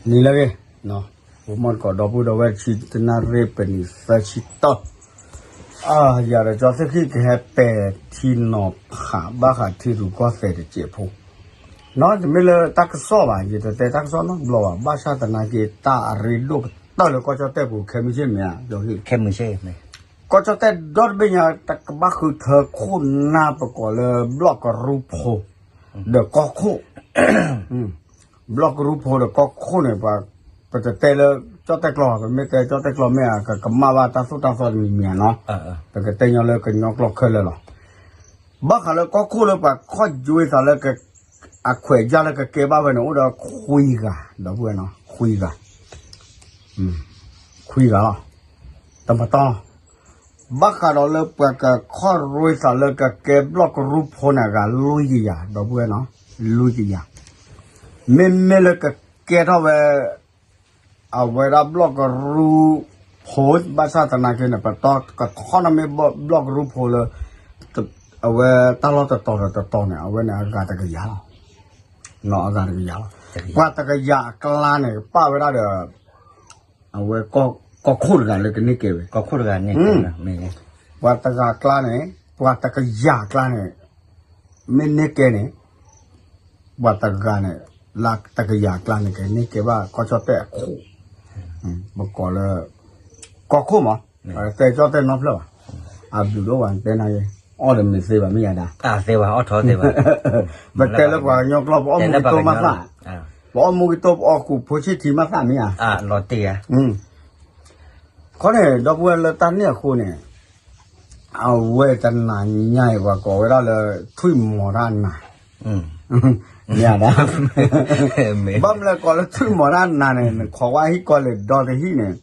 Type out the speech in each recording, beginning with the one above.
နံၤလၢအဂ့ၤ, ပမီၢ်တကိးဒီပုၢ်ဒီဝဲၢ် တဆံတနၣ်ရံၣ် ပနံၤသၢဆံတၢ, ယၤဒီးကၠီသ့ၣ်ခံ ကဟဲပဲာ်ထံနီၤဖးဘၣ်ဃးထံရူၢ်ကီၢ်သဲးတစဲးဖိ, တမ့ၢ်လၢတၢ်ကစီၣ်ဘၣ်, ယတတဲတၢ်ကစီၣ်နီတဘျီဘၣ်, ဘၣ်ဆၣ်သနာ်က့ တၢ်အရ့ဒိၣ်ကတၢၢ်လၢကီၢ်ကၠီၣ်တဲၣ်ပူၤ ခဲမုၢ်ဆ့ၣ်မ့ၢ်ဧါ, ကီၢ်ကၠီၣ်တဲၣ်ဒီတဘ့ၣ်ညါ တကဘၣ်ဃုထၢခိၣ်နၢ် ပကိးလၢဘျီၣ်ကရူၢ်ဖိ ဒီးကီၢ်ခိၣ် ဘျီၣ်ကရူၢ်ဖိဒီးကီၢ်ခိၣ်န့ၣ် ပှၤ ပတတဲလၢကၠီၣ်တဲၣ်ကျိာ်, ပမ့ၢ်တဲကၠီၣ်တဲၣ်ကျိာ်မ့ၢ်ဧါ ကကမၣ်ဘၣ်တၢ်သိၣ်တၢ်သီတမံၤမံၤဧါနီၤ, ပကတဲညီလၢကညီကျိာ်ခဲလၢာ်လီၤ. ဘၣ်ဃးလၢကီၢ်ခိၣ်လၢပှၤခီၣ်ယွဲသးလၢ အခွဲးအယာ်လၢကကဲဘၣ်ဝဲန့ၣ် အိၣ်ဒီးခွံဂၤ, ဒီပုၢ်ဝဲၢ်နီၤ, ခွံဂၤ, ခွံဂၤလီၤ. တမတီၢ် ဘၣ်ဃးဒီးလၢပှၤကခီၣ်ယွဲသးလၢကကဲဘျီၣ်ကရူၢ်ဖိန့ၣ် အဂၤလွံၢ်ကယၤ, ဒီပုၢ်ဝဲၢ်နီၤ, လွံၢ်ကယၤ, မ့မ့ၢ်လၢကကဲထီၣ်ဝဲ အဝဲဒၣ်ဘျီၣ်ကရူၢ်ဖိ, ဘၣ်ဆၣ်သနာ်က့န့ၣ် ပတီၢ်ကထီၣ်နီၢ်မ့ၢ်ဘျီၣ်ကရူၢ်ဖိလၢ အဝဲတၢ်လီၢ်တတီၤဒီးတတီၤန့ၣ် အဝဲန့ၣ်အဂၤတကယၤလီၤ. အဂၤတကယၤလီၤ. ပှၤတကယၤအကျါန့ၣ် ပာ်ဝဲဒၣ်ဒီး အဝဲ ကီၢ်ခိၣ်တဂၤလၢကန့ၢ်ကဲဝဲ, ပှၤတဂၤအကျါန့ၣ်, ပှၤတကယၤအကျါန့ၣ် မ့ၢ်န့ၢ်ကဲန့ၣ် ပှၤတဂၤန့ၣ် လၢတကယၤအကျါန့ၣ် ကန့ၢ်ကဲဘၣ်ကီၢ်ကၠီၣ်တဲၣ်အခိၣ်, ပကိးလၢ ကီၢ်ခိၣ်မး, တဲကၠီၣ်တဲၣ်နီဖျၢၣ်ဘၣ်, အဘျုးဒိၣ်ဘၣ်တဲနၤ, အီၣ်ဒီးမ့ၤသ့ဘၣ်မ့ၢ်ယၤဒၣ်, ပတဲလၢပှၤကညီကျိာ် ပအီၣ်မူကတိၢ်မးသၣ်, ပအီၣ်မူကတိၢ် ပအီၣ်ကူးဖိဆ့ၣ်ထံမးသၣ်မ့ၢ်ဧါ, ခီန့ၣ် ဒီပုၢ်ဝဲၢ်လၢတၢ်န့ၣ်အဃိန့ၣ် အဝဲတနၤညါအံၤ ပှၤကိးဝဲဒၣ်လၢ ထွံၣ်မီၤတၢ်နၤ, မ့ၢ်ဒၣ်, ဘၣ်မနုၤလဲၣ်ကိးလၢထွံၣ်မီၤတၢ်နၤန့ၣ် နခိးဝဲဟံၣ်ကီးလဲၤဒီတဟံၣ်န့ၣ်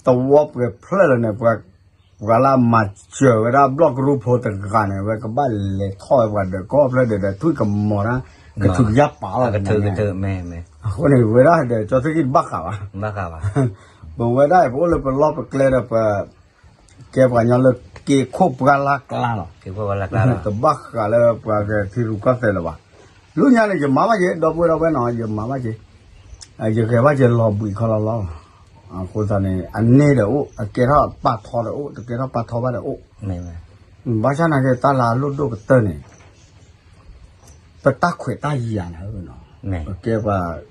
တဝီပှဲၤဖျၢၣ်လၢၤန့ၣ် ပှၤလၢအမၤစၢၤဝဲဒၣ်ဘျီၣ်ကရူၢ်ဖိတဂၤန့ၣ် အဝဲကဘၣ်လဲၤထီၣ်ဝဲပှၤဒီးကီၢ်ဖျၢၣ်ဒီး ဒီးထွံၣ်ကမီၤတၢ် ကထုးကယၢ်ပာ်လီၤ, အဃိန့ၣ် ဝဲဒၣ်ဒီးကၠီသ့ၣ်ခံတဘၣ်ဃးဘၣ်, ပဝဲဒၣ်အံၤ ပအိၣ်လၢပလီၢ်ပကျဲဒီး ပ ကဲပှၤကညီလၢက့ၤခိၣ်ပှၢ်လၢ်ကျါလီၤ, တဘၣ်ဃးလၢပှၤကထံရူၢ်ကီၢ်သဲးလၢၤဘၣ်. လၢညါန့ၣ် ယမၤဘၣ်က့ၤ ဒီပုၢ်ဝဲၢ်ဒီပုၢ်ဝဲၢ်နီၤ ယမၤဘၣ်က့ၤ, ယဂဲၤဘၣ်က့ၤလီၤဘှံးခီလီၤလီၤ, အဃိသတးန့ၣ် အန့ၣ်ဒီးအိၣ် အကဲထီၣ်ပာ်ထီဒီးအိၣ် တကဲထီၣ်ပာ်ထီဘၣ်ဒီးအိၣ်, ဘၣ်ဆၣ်နာ်က့ တၢ်လၢအလိၣ်ဒိၣ်ကတၢၢ်န့ၣ် ပတၢ်ခွဲးတၢ်ယာ်န့ၣ်, ပကဲပှၤ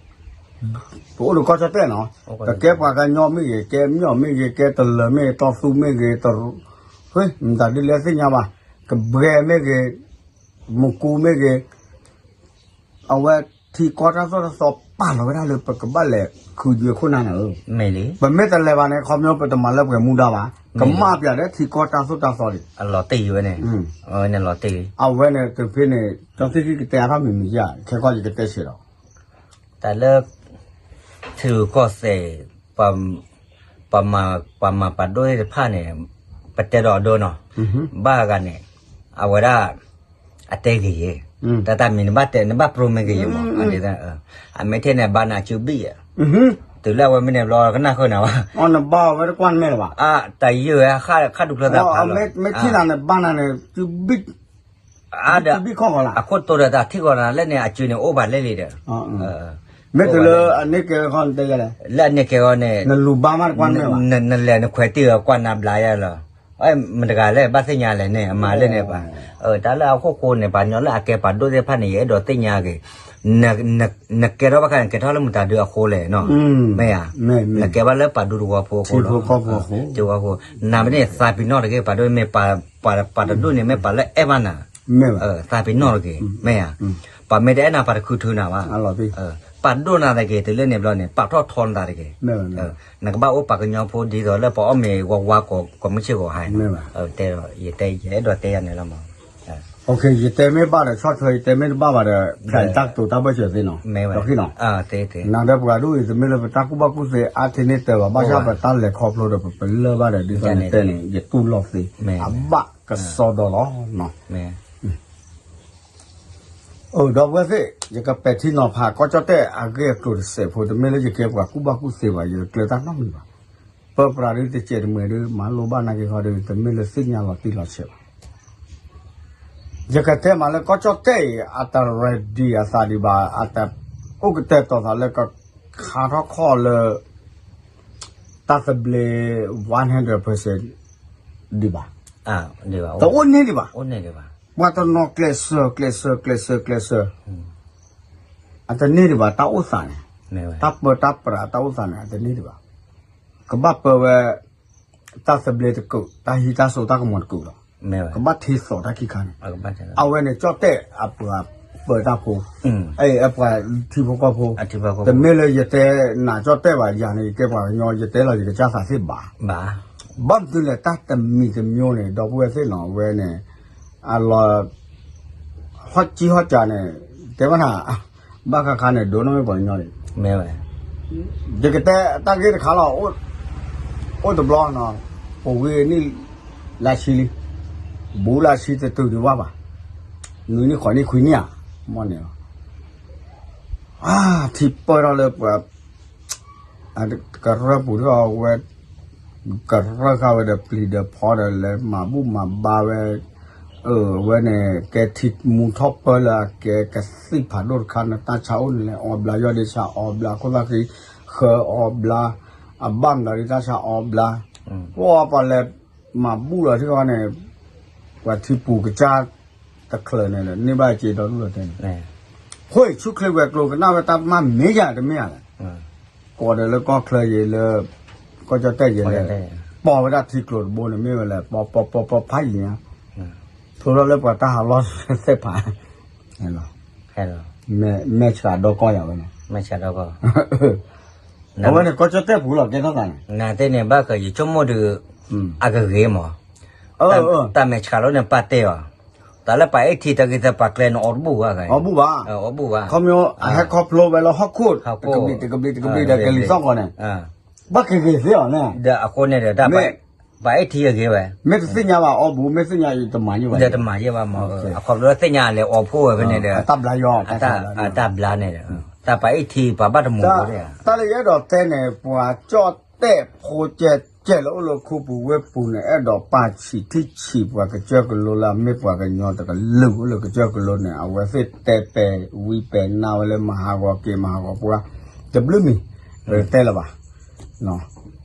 ပအိၣ်လၢကီၢ်ကၠီၣ်တဲၣ်နီၤ, ပကဲပှၤကညီမ့ၢ်ဂ့ၤ, ကဲမၠီၣ်မ့ၢ်ဂ့ၤ, ကဲတလၢၤမ့ၢ်ဂ့ၤ, တီသူမ့ၢ်ဂ့ၤ, မတၤဒ်လဲၣ်သ့ၣ်ညါဘၣ်, ကဘှဲမ့ၢ်ဂ့ၤ, မူကူမ့ၢ်ဂ့ၤ, အဝဲထံကီၢ်တၢ်သိၣ်တၢ်သီ ပာ်လီၤဝဲဒၣ်လၢပကဘၣ်လဲၤဃုယွဲခိၣ်နၢ်န့ၣ်, ပမ့ၢ်တလဲၤဘၣ်န့ၣ် ခီပညီပတမၤလၢပှဲၤမူဒါဘၣ်, ကမၣ်ပၠးဒီးထံကီၢ်တၢ်သိၣ်တၢ်သီဒံး, အလီၤတ့ၢ်ဝဲန့ၣ်, အဝဲန့ၣ်တဖဲန့ၣ် ကၠီသ့ၣ်ခံကတဲအါထီၣ်မံၤမံၤယါ ခဲကီၢ်ယကတဲဆဲးဒီး တၢ်လၢ ထံရူၢ်ကီၢ်သဲး ပှၤ ပှၤမၤပှၤမၤပာ်ဒိၣ်သ့ၣ်တဖၣ်န့ၣ် ပတဲဒီးအဒိနီၤ, ဘၣ်ဂၤန့ၣ် အဝဲဒၣ် အတဲဂ့ၤဂ့ၤ, တၢ်တၢ်မံၤနဘၣ်တဲ နဘၣ်ပြိမ့ၢ်ဂ့ၤဂ့ၤမး, အမ့ၢ်ထဲန့ၣ် ဘၣ်နၤစုဘံၣ်, တုၤလၢအဝဲမ့ၢ်န့ၣ်ဘျီ ကနၣ်ဃုာ်နၤဘၣ်, တၢ်ယုၢ်ဝဲ ခါဒူၣ်ချၢသးဖးလီၤ, မ့ၢ်ထံၣ်နၤန့ၣ် ဘၣ်နၤန့ၣ် စုဘံၣ် အခိၣ်တိဒီးတၢ်ထံၣ်ဃီနၤလၢန့ၣ် အစုန့ၣ်အိၣ်ဘၣ်လဲၣ်လံဒီး, မ့ၢ်တုၤလၢအန့ၢ်ကဲဝဲခီနတဲယလဲၣ်, လၢအန့ၢ်ကဲဝဲန့ၣ် နလူၤဘါမးတကွၢ်န့ၣ်ဘၣ်, နလဲၤနခွဲးတံၢ်အီၤကွၢ်နၤဘျါယဲလီၤ, မတဂၤလဲၣ် ဘၣ်သ့ၣ်ညါလဲၣ်န့ၣ် အမၤလၢန့ၣ်ပှၤ, တၢ်လၢအခိၣ်ဃိန့ၣ် ပှၤကညီလၢအကဲပာ်ဒိၣ်သ့ၣ်တဖၣ်န့ၣ် ယအဲၣ်ဒိးသ့ၣ်ညါက့ၤ, နကဲထီၣ်ဘၣ်ခါန့ၣ် ကဲထီၣ်လၢမတၤဒုအဃိလဲၣ်နီၤ, မ့ၢ်ဧါ, နကဲဘၣ်လၢပာ်ဒူတဝီဖိအဃိလီၤ, နမ့ၢ်န့ၣ်သးပ့ၤနီၣ်တဂ့ၤ ပာ်ဒိၣ်မ့ၢ် ပာ်တဒိၣ်န့ၣ် မ့ၢ်ပာ်လၢအဲၣ်ဘၣ်နၤ, သးပ့ၤနီၣ်တဂ့ၤ မ့ၢ်ဧါ, ပှၤမ့ၢ်တအဲၣ်နၤ ပှၤတခုထုနၤဘၣ်, ပာ်ဒိၣ်နၤတဂ့ၤ တုၤလၢန့ၣ်ဘျီန့ၣ် ပာ်ထီၣ်ထီနသးတဂ့ၤ, နကဘၣ်အိၣ်ပှၤကညီဖိဒ်သိးလၢပှၤအီၣ်မ့ၤဝါဝါ ကိးမုၢ်ဆ့ၣ်ကိးဟါ, တဲဒီး ယတဲ ယအဲၣ်ဒိးတဲယၤန့ၣ်လီၤမး, ယတဲမ့ၢ်ဘၣ်ဒီး ဆီၣ်ထွဲ ယတဲမ့ၢ်တဘၣ်ဘၣ်ဒီး ဖျါယတၢ်ကတိၤတၢ်ဘၢၣ်စၢၤသ့နီၤ, နဒီးပှၤဒိၣ်အံၤ တမ့ၢ်လၢပတၢ်ကူၣ်ဘၣ်ကူၣ်သ့အါထဲန့ၣ်တၢ်ဘၣ်, ဘၣ်ဆၣ်ပတၢ်လဲၤခီဖျိဒီး ပပလၢၢ်ဘၣ်ဒီး ဒ်သိးနတဲန့ၣ် ယတူၢ်လိာ်သ့, အဘၣ်ကစီဒီလီၤ. ဒီပုၢ်ဝဲၢ်သ့ၣ် ယကပဲာ်ထံနီၤဖး ကီၢ်ကၠီၣ်တဲၣ်အဂ့ၢ်အကျိၤတစဲးဖိ, တမ့ၢ်လၢယကဲပှၤကူၣ်ဘၣ်ကူၣ်သ့ဘၣ်, ယတကျၢၤတၢ်နီတမံၤဘၣ်, ပၢပြးဒုတစဲးတမှဲၤဒု မၤလိဘၣ်နာ်က့ၤဃီဒီး တမ့ၢ်လၢသ့ၣ်ညါလီၤတံၢ်လီၤဆဲးဘၣ်. ယကတဲမးလၢကီၢ်ကၠီၣ်တဲၣ်အံၤ အတ ready အသးဒံးဘၣ်, အတအိၣ်ကတဲာ်ကတီၤသးလၢက ခါထီၣ်ခီၣ်လၢ တၢ်သဘျ့ one hundred percent ဒံးဘၣ်, တအိၣ်န့ၢ်ဒံးဘၣ်, ပှၤတနီၤကျဲးစၢး ကျဲးစၢး ကျဲးစၢး ကျဲးစၢး, အတန့ၢ်ဒံးဘၣ် တၢ်အိၣ်သးန့ၣ်, တၢ်ပၢတၢ်ပြးတၢ်အိၣ်သးန့ၣ် အတန့ၢ်ဒံးဘၣ်, ကဘၣ်ပၢဝဲ တၢ်သဘျ့တကုာ် တၢ်ဟံးတၢ်စိတၢ်ကမီၤတကုာ်လီၤ, ကဘၣ်ထံသိးတၢ်ခံခါန့ၣ်, အဝဲန့ၣ် ကၠီၣ်တဲၣ်အပှၤပၢတၢ်ဖိ, အပှၤထံဖိကီၢ်ဖိ, တမ့ၢ်လၢယတဲနၤကၠီၣ်တဲၣ်ဘၣ် ယၤန့ၣ် ယကဲပှၤကညီ ယတဲလီၤယကစၢ်သးသ့ၣ်ဘၣ်, ဘၣ်မနုၤလဲၣ် တၢ်တမံၤတမံၤန့ၣ် ဒီပုၢ်ဝဲၢ်သ့ၣ်နီၤ အဝဲန့ၣ် အလီၤ ဟီၣ်ကံဟီၣ်ကးန့ၣ် တဲဘၣ်နၤ, ဘၣ်ခါခါန့ၣ် ဒိးနီၣ်မ့ၢ်ပှၤကညီန့ၣ်, ယကတဲတၢ်ဂ့ၢ်တခါလီၤ, အိၣ်တဘျီနီၤ, ပဝံနံၣ်လါဆံလံ, ဘူးလါဆံတတုၤဒံးဝဲဘၣ်, နွံနံၣ်ဃိးနံၣ်ခွံနံၣ်ဧါ, မ့ၢ်န့ၣ်လီၤ, ထံပၢၢ်ထီၣ်လၢပှၤ ကရၢၢ်ပူၤထီၣ်ဝဲ, ကရၢၢ်ဃာ်ဝဲဒီးပျံၤဒီးဖီဒီးလဲၤမၤဘူၣ်မၤဘါဝဲ, အဝဲန့ၣ် ကဲထံမူထီၣ်ပၢလၢအကဲကသံၣ်ဖးဒိၣ်တခါန့ၣ် တၢ်ဆါအိၣ်န့ၣ်လဲၤအီဘျါ ယီၢ်ဒ့ဆါအီဘျါ ခိၣ်သၣ်ဃံဃၢအီဘျါ, အဘၣ်မတၤဒ်တၢ်ဆါအီဘျါ, ပှၤပှၤလဲၤမၤဘူၣ်လီၤထံဃီန့ၣ်, ပှၤထံပူၤကစၢ်တချုးန့ၣ်ဒီး န့ၢ်ဘၣ်စ့ဒီဒူၣ်လီၤတဲန့ၣ်, ဃိၣ်အံၤဆူၣ်ချ့ဝဲၤကျိၤကနၣ်ဝဲတၢ်မၤမ့ၢ်ယၤတမ့ၢ်ဧါလဲၣ်, ကိးဒီးလၢကီၢ်ချၢယံၤလၢ ကီၢ်ကၠီၣ်တဲၣ်ယံၤလဲၣ်, ပိာ်ဝဲဒၣ်ထံကျိၤတဘိန့ၣ် မ့ၢ်ဝဲလဲၣ် ပီပီပီပီဖးယံၤညါ, ဖျိထီၣ်လၢပှၤတၢ်ဟးလီၢ်သ့ၣ်ဖး, မဲာ်ဆှးဒီကီၢ်ယၤဝဲန့ၣ်, အဝဲန့ၣ်ကီၢ်ကၠီၣ်တဲၣ်ပူၤလီၤကဲထီၣ်သးန့ၣ်, နသ့ၣ်န့ၣ်ဘၣ်ဃးယဆိကမိၣ်ဒီး အကဂ့ၤမး, တၢ်မဲာ်ဆှးလီၤန့ၣ်ပာ်တဲအီၤ, တၢ်လၢပှၤအ့ၣ်ထံတၢ်ဂ့ၤသဲပှၤကျဲန့ၣ် အီတဘူၣ်ဘၣ်, အီဘူၣ်ဘၣ်, ခီဖျိအဟဲခီဖျိဝဲလၢဟီၣ်ခိၣ် တကဘျံးတကဘျံးတကဘျံးဒီးကလံၤသီၣ်ကီးန့ၣ်, ဘၣ်ကဂ့ၤသ့အီၤန့ၣ်, ဒီးအဃိန့ၣ်ဒီး ပှၤအ့ၣ်ထံအဂ့ၤဝဲ, မ့ၢ်တသ့ၣ်ညါဘၣ်အီဘူၣ် မ့ၢ်သ့ၣ်ညါအံၤတမၤယိၣ်ဘၣ်, ဒီးတမၤယိၣ်ဘၣ်မး, အခီဖျိသ့ၣ်ညါလဲၤအီဖိဝဲဖဲန့ၣ်ဒီး, တၢ်ဘျါယီၤ, တၢ်ဘျါန့ၣ်, တၢ်ပှၤအ့ၣ်ထံပှၤဘၣ်တမူၤ, တၢ်လၢယအဲၣ်ဒိးတဲန့ၣ် ပှၤကၠီၣ်တဲၣ်ဖိကဲကဲလၢအိၣ်လၢခူပူၤဝ့ၢ်ပူၤန့ၣ် အဲၣ်ဒိးပာ်ဆံးထံၣ်ဆံးပှၤကစၢၢ်ကလိလၢအမ့ၢ်ပှၤကညီတကလုာ်အိၣ်လၢကစၢၢ်ကလိန့ၣ် အဝဲသ့ၣ်တဲပဲာ်ဝံပဲာ်နါဝဲလၢမၤဟးဂီၤက့ၤမၤဟးဂီၤပှၤ, တဘျုးမံၤ, ပတဲလၢၤဘၣ်,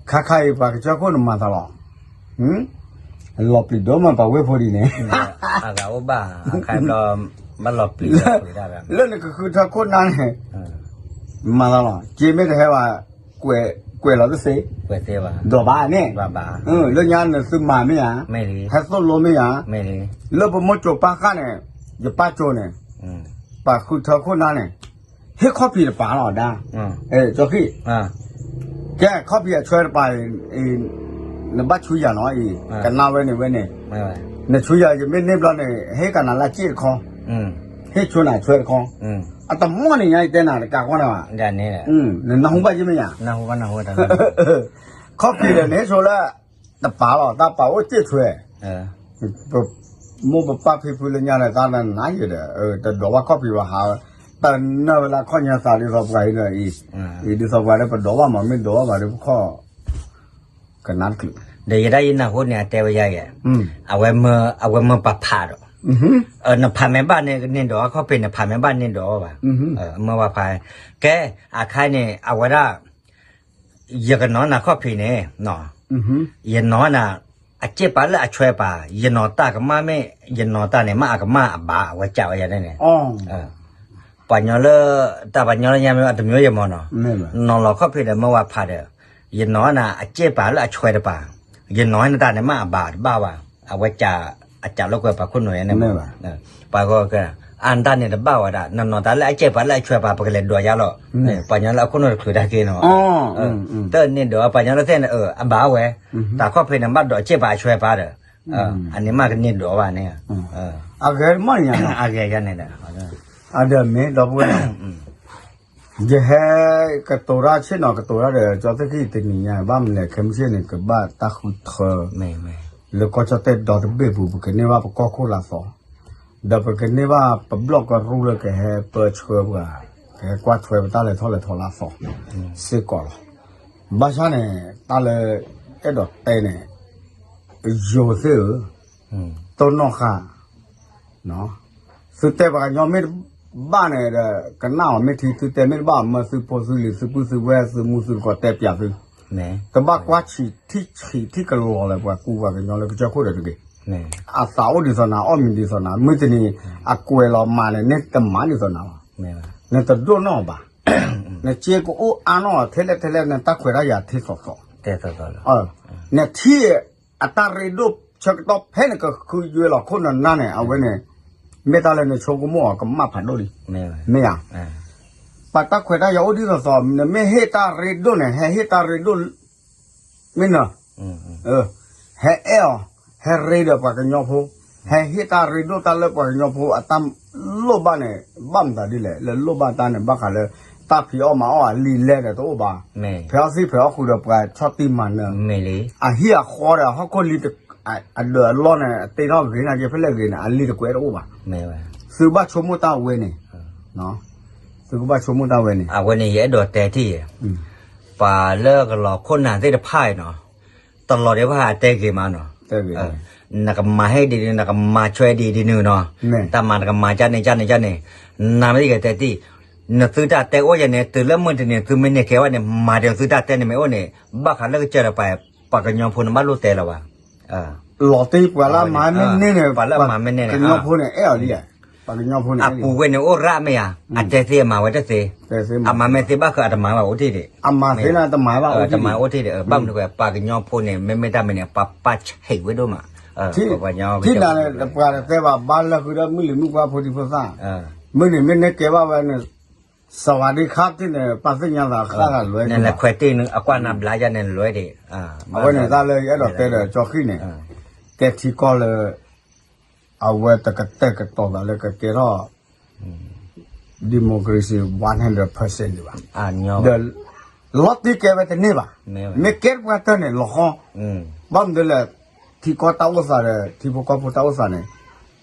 ခါခါအံၤပှၤကစၢၢ်ခိၣ်န့ၣ်မၤသးလီၤ, လီၤပျံၤဒိၣ်မးပှၤဝ့ၢ်ဖိဒ်န့ၣ်, အဂၤအိၣ်ဘၣ်, ဘၣ်လီၤပျံၤ, လၢနကဃုထၢခိၣ်နါန့ၣ်, မၤသးလီၤ, က့မ့ၢ်တဟဲဘၣ်, ကွဲးလီၤတသ့, ဒိးဘၣ်န့ၣ်, လၢညါနသုမၤမ့ၢ်ဧါ, ဟဲသိၣ်လိမ့ၢ်ဧါ, လၢပမိၢ်ကၠိၤပၢ်ဃၣ်န့ၣ်, ယပၢ်ကၠိၤန့ၣ်, ပှၤဃုထၢခိၣ်နါန့ၣ်, ဟ့ၣ်ခီၣ်ဖံးတပာ်လီၤဒၣ်, ကၠီခံ, ကဲခီၣ်ဖံးအဆွဲတပာ်, နဘၣ်ဆူယၤနီၤအံၤ, ကနါဝဲန့ၣ်ဝဲန့ၣ်, နဆူယၤယမ့ၢ်န့ၢ်ဘျီန့ၣ် ဟ့ၣ်ကနၤလၢအစ့ၣ်တခီ, ဟ့ၣ်ဆိနၤဆွဲတခီ, အတမီၢ်န့ၣ်ညါယတဲနၤတကးဃီန့ၣ်ဘၣ်, နနၢ်ဟူဘၣ်ယမ့ၢ်ယၤ, ခီၣ်ဖံးဒီးနဟ့ၣ်ဆိလၢ, တပာ်လီၤ တၢ်ပာ်အိၣ်စ့ၣ်ဆွဲ, မိၢ်ပပၢ်ဖံဖုလၢညါန့ၣ် တၢ်နါယဲဒီး တဒိးဘၣ်ခီၣ်ဖံးဘၣ်ဟး, တနၢ်ဝဲလၢအခီၣ်ညါသးဒ်သိးပှၤအံၤဒီးအံၤ, အံၤဒ်သိးပှၤဒီးပဒိးဘၣ်မး မ့ၢ်ဒိးဘၣ်ဘၣ်ဒီးပခီၣ်, ကနါတချုး, ဒီးယဲဒၣ်ယနၢ်ဟူန့ၣ် အတဲဝဲယၤယဲ, အဝဲမၢပှၤဖးဒီး, နဖးမ့ၢ်ဘၣ်န့ၣ် ကန့ၢ်ဒိးခီၣ်ဖံး နဖးမ့ၢ်ဘၣ်န့ၢ်ဒိးဘၣ်, မၢပှၤဖး, ကဲ, အခါန့ၣ် အဝဲဒၣ် ယကနီၤနၤခီၣ်ဖံးန့ၣ်, ယနီၤနၤ, အစ့ၣ်ပာ်လၢအဆွဲပာ်, ယနီၤတၢ်ကမၣ်မ့ၢ်, ယနီၤတၢ်န့ၣ် မ့ၢ်အကမၣ်အဘၣ် အဝဲကးဝဲယၤန့ၣ်, ပှၤညီလၢ, တၢ်ပှၤညီလၢညါမ့ၢ်အတမံၤယဲမီၤနီၤ, နီၤလီၤခီၣ်ဖံးဒီးမၢဝဲဖးဒီး, ယနီၤနၤအစ့ၣ်ပာ်လၢအဆွဲတပာ်, ယနီၤနတၢ်န့ၣ်မ့ၢ်အဘၣ်တဘၣ်ဘၣ်, အဝဲကး, အကးလိာ်ကွဲပှၤခိၣ်နူာ်ယဲန့ၣ်, ပှၤဂီၢ်က, အတၢ်န့ၣ်တဘၣ်ဝဲဒၣ် နနီၤတၢ်လၢအစ့ၣ်ပာ်လၢအဆွဲပာ် ပကလဲၤဒိးယၤလီၤ, ပှၤညီလၢအခိၣ်နူာ်တချုးတၢ်က့ၤနီၤ, တၢ်န့ၣ်ဒိး ပှၤညီလၢသ့ၣ်န့ၣ် အဘၣ်ဝဲ, တၢ်ခီၣ်ဖံးန့ၣ် ဘၣ်ဒိးအစ့ၣ်ပာ်အဆွဲပာ်ဒီး, အန့ၣ်မ့ၢ်ကန့ၢ်ဒိးဘၣ်န့ၣ်, အဂ့ၤမီၢ်န့ၣ်ညါ, အဂ့ၤယၤန့ၣ်ဒီး, အဒီးမ့ၢ်ဒီပုၢ်ဝဲၢ် ယဟဲကတိၤတၢ်ဆ့ၣ်နီၤ ကတိၤတၢ်ဒီး ကၠီသ့ၣ်ခံတနံၤညါ ဘၣ်မနုၤလဲၣ် ခဲမုၢ်ဆ့ၣ်န့ၣ် ကဘၣ်တၢ်ဃုထၢ, လၢကီၢ်ကၠီၣ်တဲၣ်ဒီတဘ့ၣ်ပူၤ ပကန့ၢ်ဘၣ်ပကီၢ်ခိၣ်လၢအသီ, ဒီးပကန့ၢ်ဘၣ်ပဘျီၣ်ကရူၢ်လၢကဟဲပၢဆှၢပှၤ, ကဟဲကွၢ်ထွဲပတၢ်လဲၤထီၣ်လဲၤထီလၢအသီ, စ့ၢ်ကီးလီၤ. ဘၣ်ဆၣ်န့ၣ် တၢ်လၢအဲၣ်ဒိးတဲန့ၣ် ယိၤသ့ၣ်ဧၢ, တိၢ်နီၣ်ဃာ်, သုတဲပှၤကညီမ့ၢ် ဘၣ်န့ၣ်ဒီး ကနၣ်အီၤမ့ၢ်ထံ သုတဲမ့ၢ်တဘၣ် မၢသုဖိသုလံၤ သုပုၢ်သုဝဲၢ် သုမူသုကီးတဲပၠးသု, တဘၣ်ကွၢ်ဆံးထံဆံးထံကလီၤလၢပှၤကူပှၤကညီလၢကစၢၢ်ခိၣ်ဒီးတဂ့ၤ, အသးအိၣ်ဒ်သိးနၤ အီၣ်မံၤဒ်သိးနၤ မုၢ်တနံၤ အကွဲးလီၤမၤန့ၣ် န့ၣ်တမၤဒ်သိးနၤလီၤ, နတဒိၣ်နီၢ်ဘၣ်, နစ့ကအိၣ်အါနီၢ် ထဲလဲၣ်ထဲလဲၣ် နတၢ်ခွဲးတၢ်ယာ်ထံသိးသိး နထံၣ် အတၢ်ရ့ဒိၣ်ဆၢကတီၢ်ဖဲနကဃုယွဲလီၤခိၣ်နနါန့ၣ် အဝဲန့ၣ် မ့ၢ်တၢ်လၢနဆိကမိၣ်အီၤကမၣ်ဖးဒိၣ်လံ, မ့ၢ်ဧါ, ပှၤတၢ်ခွဲးတၢ်ယာ်အိၣ်ဒ်သိးသိး နမ့ၢ်ဟ့ၣ်တၢ်ရ့ဒိၣ်န့ၣ် ဟဲဟ့ၣ်တၢ်ရ့ဒိၣ် မ့ၢ်နီၤ, ဟဲအဲၣ်အီၤ ဟဲရ့ဒီးပှၤကညီဖိ, ဟဲဟ့ၣ်တၢ်ရ့ဒိၣ်တၢ်လၢပှၤကညီဖိအတၢ်လိၣ်ဘၣ်န့ၣ် ဘၣ်မတၤဒ်လဲၣ် လၢလိၣ်ဘၣ်တၢ်န့ၣ် ဘၣ်ဃးလၢ တၢ်ဖံးအီၣ်မၤအီၣ်အလံာ်လဲၢ်ဒီးတအိၣ်ဘၣ်, ဖဲအီၣ်သံၣ်ဖဲအီၣ်ဃုာ်ဒီးပှၤဆီၣ်တံၢ်မၤနၢၤ, အဟံၣ်အဃီဒီးဟီၣ်ခိၣ်လံ အဒၢးအလီၢ်န့ၣ် အတ့ထီၣ်ဂ့ၤနာ်က့ ဖဲလဲၣ်ဂ့ၤန့ၣ် အလံာ်တကွဲးတအိၣ်ဘၣ်, သုဘၣ်ဆိကမိၣ်တၢ်ဝဲန့ၣ်, သုကဘၣ်ဆိကမိၣ်တၢ်ဝဲန့ၣ်, အဝဲန့ၣ် ယအဲၣ်ဒိးတဲထံၣ်ယဲ ပှၤလၢကလီၤခိၣ်နၢ်သ့ၣ်တဖၣ်အံၤနီၤ, တလီၤဒံးဘၣ်အတဲဂ့ၤမးနီၤ, နကမၤဟဲဒ်န့ၣ် နကမၤဆွဲဒ်ဒ်န့ၣ်နီၤ, တၢ်မၤနကမၤကၢ်န့ၣ်ကၢ်န့ၣ်ကၢ်န့ၣ်, နမ့ၢ်ယကတဲထံၣ်, နသုတၢ်တဲအိၣ်ယဲန့ၣ် တုၤလၢမုၢ်တနံၤ သုမ့ၢ်န့ၢ်ကဲဝဲန့ၣ် မၤဒ်သုတၢ်တဲအိၣ်ယဲန့ၣ်မ့ၢ်အိၣ်န့ၣ် ဘၣ်ဃးလၢကစၢၢ်ဒီးပှၤ ပှၤကညီဖိန့ၣ် ဘၣ်လိၣ်တဲလၢၤဘၣ် လီၤတံၢ်ပှၤလၢအမၤမ့ၢ်န့ၢ်န့ၣ် ပှၤလၢအမၤမ့ၢ်န့ၢ်န့ၣ် ပှၤကညီဖိန့ၣ်အဲၣ်အီၤလံ, ပှၤကညီဖိန့ၣ်, အပူၤဝဲန့ၣ်အိၣ်ရၣ်မ့ၢ်ဧါ, အတဲသ့အမၤဝဲတသ့, အမၤမ့ၢ်သ့ဘၣ်ဃးအတမၤဘၣ်အိၣ်တ့ၢ်ဒံး, အမၤသ့န့ၣ်တမၤဘၣ်အိၣ်တ့ၢ်ဒံး, ဘၣ်မနုၤဃိ ပှၤကညီဖိန့ၣ် မ့မ့ၢ်တၢ်မံၤန့ၣ် ပှၤပာ်ဆံးဝဲဒိၣ်မး, ပှၤကညီ ထံၣ်နၤန့ၣ် ပှၤတတဲဘၣ် ဘၣ်လၢဃုာ်ဒီးမုၢ်လံၤမုၢ်ပှၢ်ဖိဒံဖိသၣ်, မုၢ်န့ၣ်မ့ၢ်န့ၢ်ကဲဘၣ်ဝဲန့ၣ် စဝၤဒံခါတ့ၢ်န့ၣ် ပှၤသ့ၣ်ညါသးဃၣ်သးလွဲၢ်န့ၣ်လီၤ, နလဲၤခွဲးတ့ၢ်အကွၢ်နၤဘျါယါန့ၣ်လွဲၢ်ဒံး, အဝဲန့ၣ်တၢ်လၢယအဲၣ်ဒိးတဲဒီးကၠီဃံန့ၣ်, ကဲထံကီၢ်လၢ အဝဲတကတဲာ်ကတီၤသးလၢကကဲထီၣ် democracy one hundred percent န့ၣ်ဘၣ်, ဒီး လီၤတံၢ်ကဲဝဲတန့ၢ်ဘၣ်, မ့ၢ်ကဲပှၤတၢၢ်န့ၣ်လီၤဃီ, ဘၣ်မနုၤလဲၣ်, ထံကီၢ်တၢ်အိၣ်သးဒီး ထံဖိကီၢ်ဖိတၢ်အိၣ်သးန့ၣ်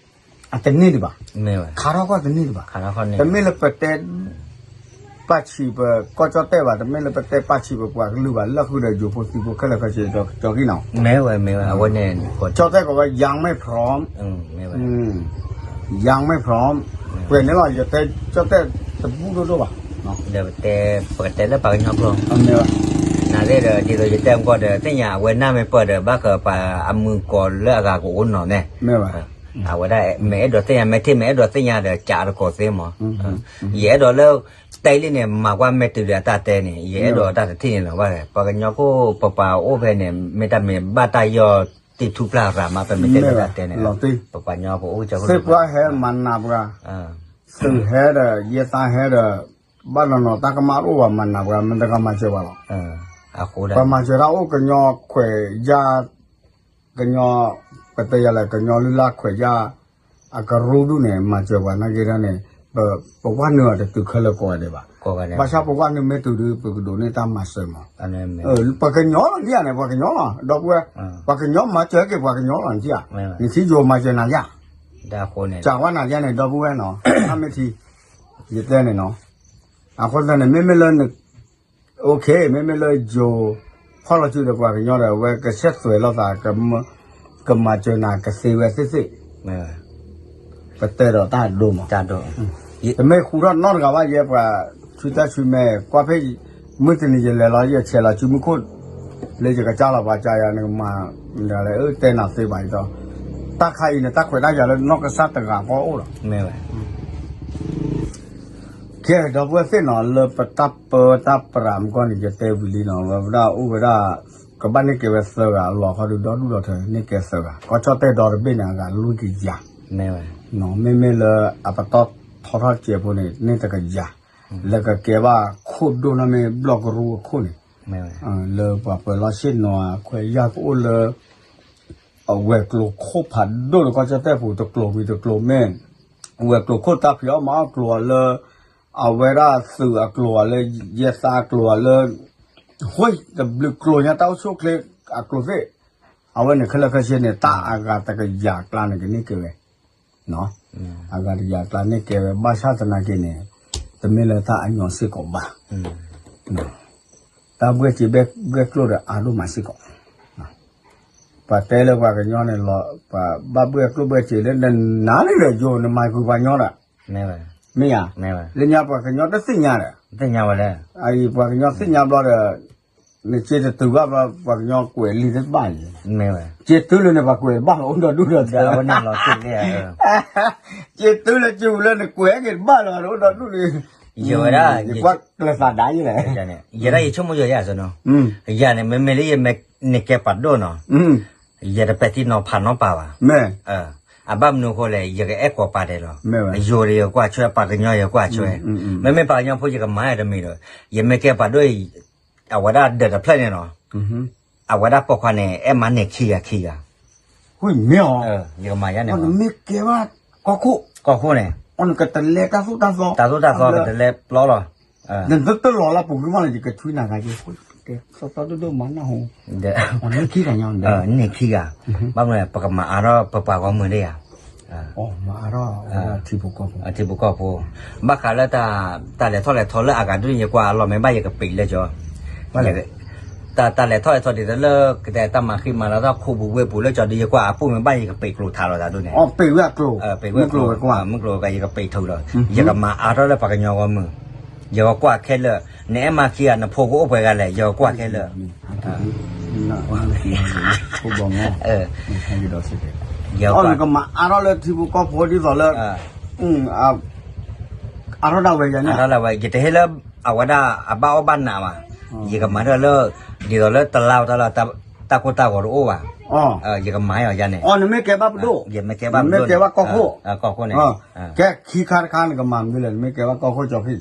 အတန့ၢ်ဒံးဘၣ်, ခးထီၣ်ကီၢ်တန့ၢ်ဒံးဘၣ်, တမ့ၢ်လၢပတဲ ပာ်ဆံးပကီၢ်ကၠီၣ်တဲၣ်ဘၣ်, တမ့ၢ်လၢပတဲပာ်ဆံးပပှၤကလုာ်ဘၣ်, လၢဃုာ်ဒီးယိၤဖိသံဖိခဲလၢာ်ခဲဆ့ကၠီဃံနီၤ, မ့ၢ်ဝဲ မ့ၢ်ဝဲ အဝဲန့ၣ် ကၠီၣ်တဲၣ်ကီးဝဲ ยังไม่พร้อม, ยังไม่พร้อม, ပှဲၤန့ၣ်လီၤ ယတဲကၠီၣ်တဲၣ်တဘူၣ်ဒိၣ်ဒိၣ်ဘၣ်, ဒီးပတဲ ပကတဲလၢပှၤကညီကျိာ်, နသ့ၣ်ဒီး ဒ်သိးယတဲမကီၢ်ဒီး သ့ၣ်ညါအဝဲနၢ်မ့ၢ်ပၢၢ်ဒီး ဘၣ်ဃးပှၤအမုၢ်ကီၤလၢအဂၤကအိၣ်နီၤန့ၣ် အဝဲဒၣ် မ့ၢ်အဲၣ်ဒိးသ့ၣ်ညါ မ့ၢ်ထံၣ် မ့ၢ်အဲၣ်ဒိးသ့ၣ်ညါဒီး ကးတကိးသ့မး, ယအဲၣ်ဒိးလၢ တဲလံန့ၣ် မၤကွၢ်မဲာ်တုၤဒီးအတၢ်တဲန့ၣ် ယအဲၣ်ဒိးတၢ်တထံၣ်န့ၣ်လီၤဘၣ်, ပှၤကညီဖိပပှၤအိၣ်ဖဲန့ၣ် မ့ၢ်တၢ်မ့ၢ်ဘၣ်တၢ်ယီၢ်တံၢ်ထူပျၢ်ရၤမး ပမ့ၢ်တဲလၢတၢ်တဲန့ၣ်, ပပှၤကညီပအိၣ်ကၠီဖိ သ့ၣ်ပှၢ်ဟဲမၤနးပှၤ, သုးဟဲဒီး ယဲသးဟဲဒီး ဘၣ်နီၤနီၤ တၢ်ကမၣ်တအိၣ်ဘၣ် မၤနးပှၤ မတၤဂၤမၤစၢၤပှၤလီၤ, ပှၤမၤစၢၤတၢ်အိၣ်ကညီခွဲးယာ် ကညီ ပတဲယၤလဲၣ် ကညီလုၢ်လၢ်ခွဲးယာ် အကရူၢ်ဒူၣ်န့ၣ် မၤစၢၤပှၤနာ်က့ဒၣ်န့ၣ် ပဝဲနုာ်အီၤတတုၤခဲလၢာ်ကိးဂၤဒဲးဘၣ်, ဘၣ်ဆၣ်ပဝဲနုာ်မ့ၢ်တုၤဒုး ပကဒိးန့ၢ်တၢ်မၤစၢၤမး, ပှၤကညီလီၤနထံၣ်ဧါန့ၣ် ပှၤကညီလီၤ ဒီပုၢ်ဝဲၢ်, ပှၤကညီမၤစၢၤက့ၤပှၤကညီလီၤနထံၣ်ဧါ, နထံၣ်ယိၤမၤစၢၤနၤယါ, ကးဝဲနၤယါန့ၣ် ဒီပုၢ်ဝဲၢ်နီၤ အမ့ၢ်ထံ ယတဲန့ၣ်နီၤ, အဃိသတးန့ၣ် မ့မ့ၢ်လၢ OK မ့မ့ၢ်လၢယိၤ ဖီၣ်လီၤစုဒီးပှၤကညီဒီး အဝဲကဆဲးသွဲးလိာ်သး ကမၤစၢၤနၤကသ့ဝဲသ့ၣ်သ့ၣ်, ပတဲဒီးတၢ်ဒိမး, တမ့ၢ်ဃူထီၣ်နီတဂၤဘၣ် ယဲပှၤဆူတၢ်ဆူမဲာ် ကွၢ်ဖဲ မုၢ်တနံၤယလဲၤလီၤ ယဆဲးလီၤစုမူခိၣ် လၢယကစၢ်လီၤပှၤကၢယၤ နကမၤ တဲနၤသ့ဘၣ်ဒီး တၢ်ခါအံၤန့ၣ် တၢ်ခွဲးတၢ်ယာ်လၢနီၢ်ကစၢ်တဂၤဃီအိၣ်လီၤ ကဲ ဒီပုၢ်ဝဲၢ်သ့ၣ်နီၤ လၢပတၢ်ပၢတၢ်ပြးမုၢ်ကီၢ်န့ၣ် ယတဲဝံၤလံနီၤ ဝဲဒၣ်အိၣ်ဝဲဒၣ် ကဘၣ်န့ၢ်ကဲဝဲသၢဂၤ အလီၢ်ခီဒုးဒီဒူၣ်ဒီထၢ န့ၢ်ကဲသၢဂၤ ကီၢ်ကၠီၣ်တဲၣ်ဒီတဘ့ၣ်န့ၣ် အဂၤလွံၢ်ကယၤ မ့မ့ၢ်လၢအပတီၢ်ထီထီၣ်စဲးဖိန့ၣ် န့ၢ်တကယၤ လၢကကဲဘၣ်ခိၣ်ဒိၣ်နီၢ်မ့ၢ်ဘျီၣ်ကရူၢ်အခိၣ်န့ၣ် လၢပှၤပၢၤလီၢ်ဆ့ၣ်နီၤ အခွဲးယာ်ကအိၣ်လၢ အဝဲၤကျိၤခိၣ်ဖးဒိၣ်လၢကီၢ်ကၠီၣ်တဲၣ်ပူၤ တကျိၤဝံၤတကျိၤမ့ၢ် ဝဲၤကျိၤခိၣ်တၢ်ဖံးအီၣ်မၤအီၣ်ကျိၤလၢ အဝဲဒၣ်သုးအကျိၤလၢ ယဲသးအကျိၤလၢ ဟိတဘျုးကျိၤညါတၢ်အိၣ်ဆူၣ်အိၣ်ချ့အကျိၤသ့ၣ် အဝဲန့ၣ်ခဲလၢာ်ခဲဆ့န့ၣ် တၢ်အဂၤတကယၤကျါန့ၣ်ကန့ၢ်ကဲဝဲ အဂၤတကယၤကျါန့ၢ်ကဲဝဲ ဘၣ်ဆၣ်သနာ်က့န့ၣ် တမ့ၢ်လၢတၢ်အညီစ့ၢ်ကီးဘၣ် တၢ်ဘှဲၣ်စ့ဘှဲၣ်ကျိၣ်ဒီးအါဒိၣ်မးစ့ၢ်ကီး ပှၤတဲလၢပှၤကညီန့ၣ်လီၤ ပှၤဘၣ်ဘှဲၣ်ကျိၣ်ဘှဲၣ်စ့လၢနနၤန့ၣ်ဒီးယိၤနမၤကွံာ်ပှၤကညီဒီး မ့ၢ်ဧါ, မ့ၢ်ဝဲ, လၢညါပှၤကညီတသ့ၣ်ညါဒီး, သ့ၣ်ညါဝဲလဲၣ်, အအံၤပှၤကညီသ့ၣ်ညါဘျီဒီး, နစ့တတုၤဘၣ်ဘျီ ပှၤကညီကွဲးလံာ်သ့ၣ်တဘၣ်န့ၣ်, မ့ၢ်ဝဲ, စ့တုၤလၢနပှၤကွဲးတဘၣ်လီၤ အိၣ်ဒီဒူၣ်ဒီး, စ့တုၤလၢစ့ပူၤလၢနကွဲးက့ၤတဘၣ်လီၤ အိၣ်ဒီဒူၣ်န့ၣ်, ယဝဲဒၣ်, ယကွၢ်ကျၢၤသးဒါယလဲၣ်, ယဲဒၣ်ယဆိကမိၣ်ယိၤယၤစ့ၢ်နီၤ, ယၤန့ၣ် မ့မ့ၢ်လၢယမ့ၢ်နကဲပှၤဒိၣ်နီၤ ယတပဲာ်ထံနီၤဖးနီတပၤဘၣ်. အဘၣ်မနုၤအဃိလဲၣ် ယကအဲၣ်ကိးပာ်ဒဲးလီၤ. ယိၤဒီးယကွၢ်ဆွဲ, ပှၤကညီယကွၢ်ဆွဲ, မ့မ့ၢ်ပှၤကညီဖိယကမၤတမံၤဒီး, ယမ့ၢ်ကဲပှၤဒိၣ်အံၤ, အဝဲဒၣ်ဒၢးတဖျၢၣ်န့ၣ်နီၤ, အဝဲဒၣ်ပိာ်ခွါန့ၣ် အဲၣ်မၤန့ၢ်ခံဂၤခံဂၤ, မ့ၢ်အီၤ, ယကမၤယါန့ၣ်, နမ့ၢ်ကဲဘၣ်ကီၢ်ခိၣ်, ကီၢ်ခိၣ်န့ၣ်, နကတလဲတၢ်သိၣ်တၢ်သီ, တၢ်သိၣ်တၢ်သီကတလဲပျီလီၤ. နတလီၤလၢပူၤကွံာ်မးန့ၣ် ယကထွံနၤဂၤက့ၤ, သီသီဒိၣ်ဒိၣ်မၤနၢ်ဟူ, န့ၢ်ခံဂၤ, န့ၢ်ခံဂၤ, ဘၣ်မနုၤလဲၣ် ပကမၤအါထီၣ်ပပှၤဂီၢ်မုၢ်ဒၣ်ယၤ, ထံဖိကီၢ်ဖိ, ဘၣ်ဃးလၢ တၢ်လဲၤထီၣ်လဲၤထီလၢအဂၤဒ်န့ၣ် ယကွၢ်အလီၢ်မ့ၢ်ဘၣ်ယကပံးလၢကၠီ တၢ်လဲၤထီၣ်လဲၤထီဒ်သိးလၢ ကတဲတၢ်မၤဃံမၤလၤတၢ်ခိၣ်ပူၤဝ့ၢ်ပူၤလၢကၠီဒီး ယကွၢ်အပူၤမ့ၢ်ဘၣ်ယကပံးကျိၤထးလီၤသးဒ်န့ၣ်, မုၢ်ကျိၤဝဲၤကွာ်, မုၢ်ကျိၤဝဲၤကွာ် ယကပံးထုးလီၤ, ယကမၤအါထီၣ်လၢပှၤကညီဂီၢ်မုၢ်, ယကကွၢ်ခဲလၢာ်, နအဲၣ်မၤခံဂၤ နဖိကအိၣ်ပှဲၤဂၤလဲၣ် ယကကွၢ်ခဲလၢာ် ကမၤအါထီၣ်လၢထံဖိကီၢ်ဖိဒ်သိးလၢ အါထီၣ်ဒၣ်ဝဲယၤန့ၣ်, ယတဟ့ၣ်လၢအဝဲဒၣ်အဘၣ်အီၣ်ဘၣ်နးဘၣ်, ယကမၤထီၣ်လၢ ဒ်သိးလၢတလါဝဲတၢ်လၢ တၢ်ကိၢ်တၢ်ဂီၤတအိၣ်ဘၣ်, ယကမၤအီၤယၤန့ၣ်, ယမ့ၢ်ကဲဘၣ်ပဒိၣ်, ယမ့ၢ်ကဲဘၣ်ပဒိၣ်န့ၣ်, ကဲခံခါတခါနကမၤမနုၤလဲၣ် နမ့ၢ်ကဲဘၣ်ကီၢ်ခိၣ်ကၠီခံ